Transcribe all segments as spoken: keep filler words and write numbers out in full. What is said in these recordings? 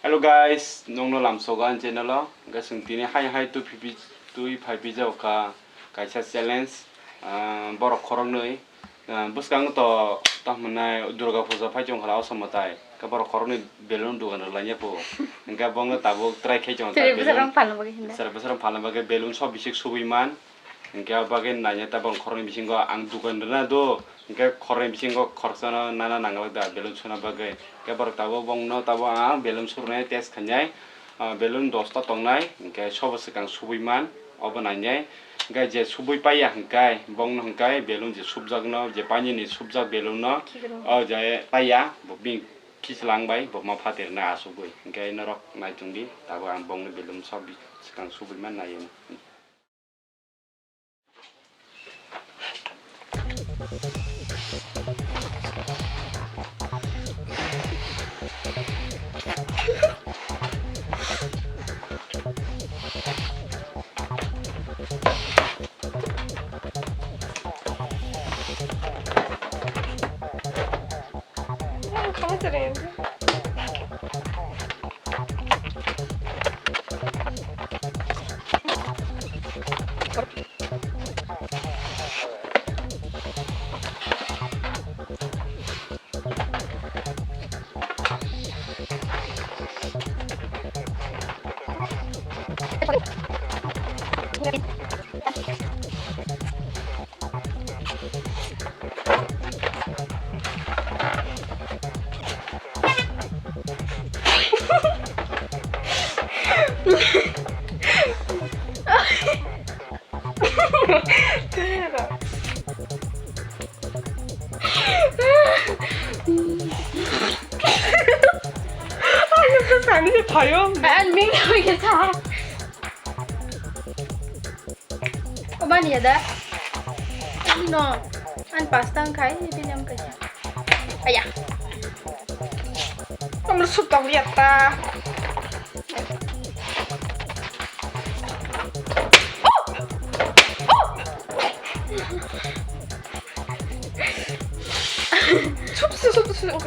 Hello guys, nongno lamsogo ani channel o. Guys, chwng tini hai hai twi phi-, twi phai phi jao kha kaisa challenge. Ah, borok khoroknwi, ah, bwskango to, to hwnwi Durga Puja phai chong khala o somo tai. Khe borok khoroknwi balloon dugan rwlainai po. Hwnkhe bongno tabuk try khai chong Chwrai bwsarok phalna bagwi hinda. Chwrai bwsarok phalna bagwi balloon sok bisik subui man. Hwnkhe o bagwi naina tabuk khoroknwi bisingo ang dugan rwna do. Hwnkhe khoroknwi bisingo khoroksano nana nanglak da balloon suna bagwi. Hwnkhe borok tabuk bongno tabuk ang balloon surnai test khainai. Ah, balloon dosta tongnai, hwnkhe sobo swkang subui man, obo nainai. Hwnkhe je subui paiya hwnkhe bongno hwnkhe balloon je subjakno, je painini subjak balloon no, Khikrwng. O je paiya, bo bini khichlang bai, bo ma phatirna asugwi. Hwnkhe norok naichungdi, tabuk ang bongno balloon sok bi-, swkang subui man naiwi. Ang mingnai khe sa. Obani ya da? Ani no. An pasta wngkha, bini wngkha. Aya. Amro sutong ya ta. Sup, sup, sup, sup.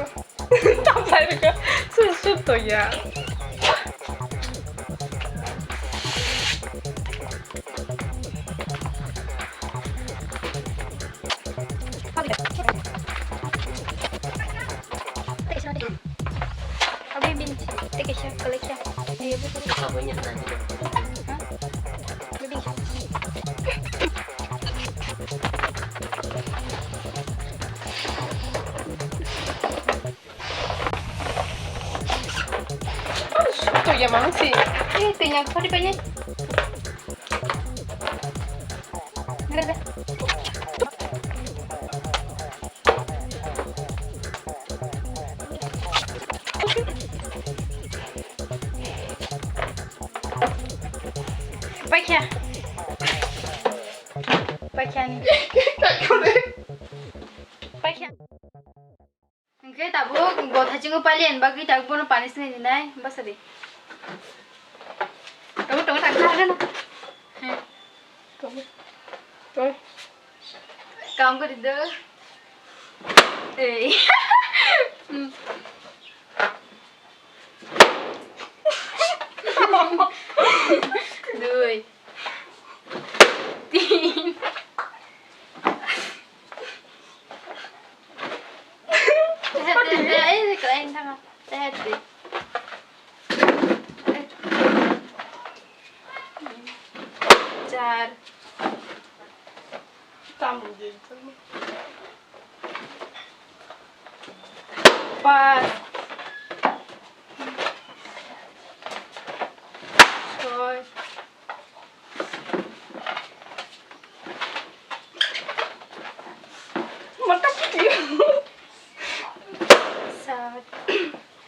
Tamsai rwkha. Sut, sut to ya. Abi bin, take a shot, collect shot. Ayo, betul. Apa yang nanya? Hah? Abi bin. Twi ya mang si. Eh, twi yang pori pori. Paikha. Paikha ni. Paikha. Hwnkhe tabuk bo thaichungo pailiya ni bagwi tabuk bono pani swngwi rinai bwsadi. Tongo, tongo, thang, thang, thang. He. Tongo. Tongo. Kaam kori do. Ei. Hmm. Dui. Tin. Tehat, tehat, tehat, eh, kelain sama. Tehat deh. Char. Tamu je. Pas. Soi. Mata putih. Sat.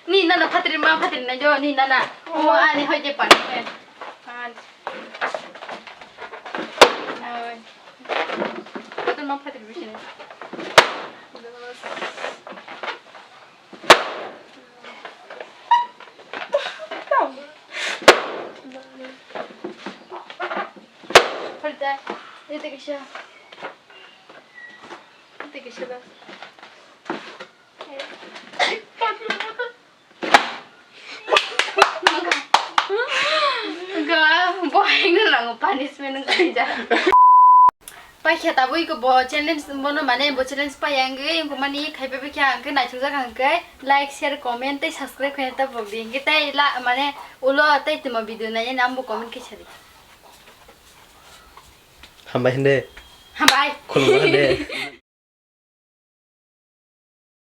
Ni nana phatri ma phatri na jo ni nana. Oh. Mo ani hoi je pani. Panch. Noi. Betul ma phatri bisini. Dos. Falta. Este que ya. Este que ya. Ang punishment wng kha. Paikha tabuk iko bo challenge bono mane bo challenge pai ang ge iko mani khaipai pai kha ang ke naithok jak ang ke like, share, comment tei subscribe khaina ta bok di. Hingke tei la mane ulo tei tuma video nai ang bo comment khe sari. Hambai hinde. Hambai. Khulumbai hinde.